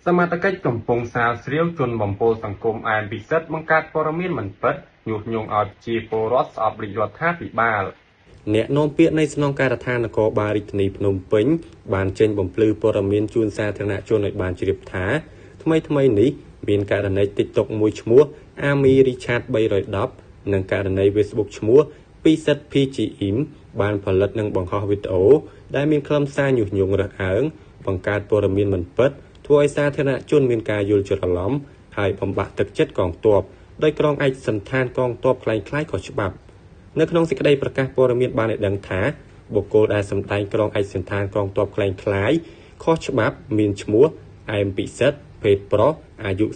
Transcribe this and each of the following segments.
សមត្ថកិច្ចកំពុងស្រាវជ្រាវជនបំពុលសង្គម អែម ពិសិដ្ឋ បង្កើតព័ត៌មានមិនពិត ញុះញង់ឲ្យប្រជាពលរដ្ឋស្អប់រាជរដ្ឋាភិបាល។ អ្នកនាំពាក្យនៃស្នងការដ្ឋាននគរបាលរាជធានីភ្នំពេញបានចេញបំភ្លឺព័ត៌មានជូនសាធារណជនឲ្យបានជ្រាបថា ថ្មីៗនេះមានករណី TikTok មួយឈ្មោះ អាមី រីឆាត 310 និងករណី Facebook ឈ្មោះ ពិសិដ្ឋ PGM បានផលិតនិងបង្ហោះវីដេអូដែលមានខ្លឹមសារញុះញង់រើសអើង បង្កើតព័ត៌មានមិនពិត ធ្វើឲ្យសាធារណជនមានការយល់ច្រឡំ ហើយបំបាក់ទឹកចិត្តកងទ័ព ដោយក្រុងឯកសណ្ឋានកងទ័ពក្លែងក្លាយខុសច្បាប់។ នៅក្នុងសេចក្តីប្រកាសព័ត៌មានបានឲ្យដឹងថា បុគ្គលដែលសម្ដែងក្រុងឯកសណ្ឋានកងទ័ពក្លែងក្លាយខុសច្បាប់មានឈ្មោះ អែម ពិសិដ្ឋ ភេទប្រុស អាយុ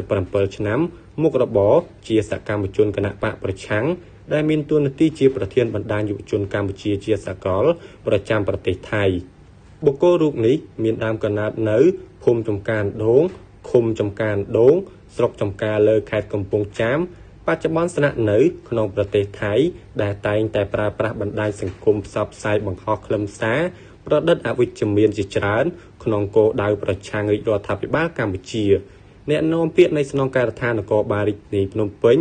37 ឆ្នាំ មុខរបរជាសកម្មជនគណបក្សប្រឆាំង ដែលមានតួនាទីជាប្រធានបណ្ដាញយុវជនកម្ពុជាជាសកល ប្រចាំប្រទេសថៃ។ បុគ្គលរូបនេះមានដើមកំណើតនៅភូមិចំការដូង ឃុំចំការដូង ស្រុកចំការលើ ខេត្តកំពង់ចាម បច្ចុប្បន្នស្នាក់នៅក្នុងប្រទេសថៃ ដែលតែងតែប្រើប្រាស់បណ្ដាញសង្គមផ្សព្វផ្សាយបង្ហោះខ្លឹមសារប្រឌិតអវិជ្ជមានជាច្រើន ក្នុងគោលដៅប្រឆាំងរាជរដ្ឋាភិបាលកម្ពុជា។ អ្នកនាំពាក្យនៃស្នងការដ្ឋាននគរបាលរាជធានីភ្នំពេញ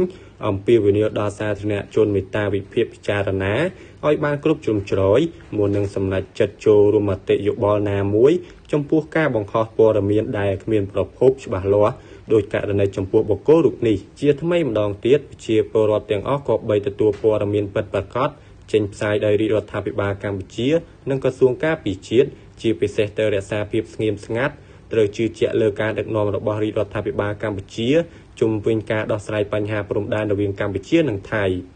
អំពាវនាវដល់សាធារណជនមេត្តាវិភាគពិចារណាឲ្យបានគ្រប់ជ្រុងជ្រោយមុននឹងសម្រេចចិត្តចូលរួមមតិយោបល់ណាមួយ ចំពោះការបង្ហោះព័ត៌មានដែលគ្មានប្រភពច្បាស់លាស់ដោយករណីចំពោះបុគ្គលរូបនេះ។ ជាថ្មីម្ដងទៀត ប្រជាពលរដ្ឋទាំងអស់គប្បីទទួលព័ត៌មានពិតប្រាកដចេញផ្សាយដោយរាជរដ្ឋាភិបាលកម្ពុជា និងក្រសួងការពារជាតិ ជាពិសេសត្រូវរក្សាភាពស្ងៀមស្ងាត់ ត្រូវជឿជាក់លើការដឹកនាំរបស់រាជរដ្ឋាភិបាលកម្ពុជា ជុំវិញការដោះស្រាយបញ្ហាព្រំដែនរវាងកម្ពុជានិងថៃ។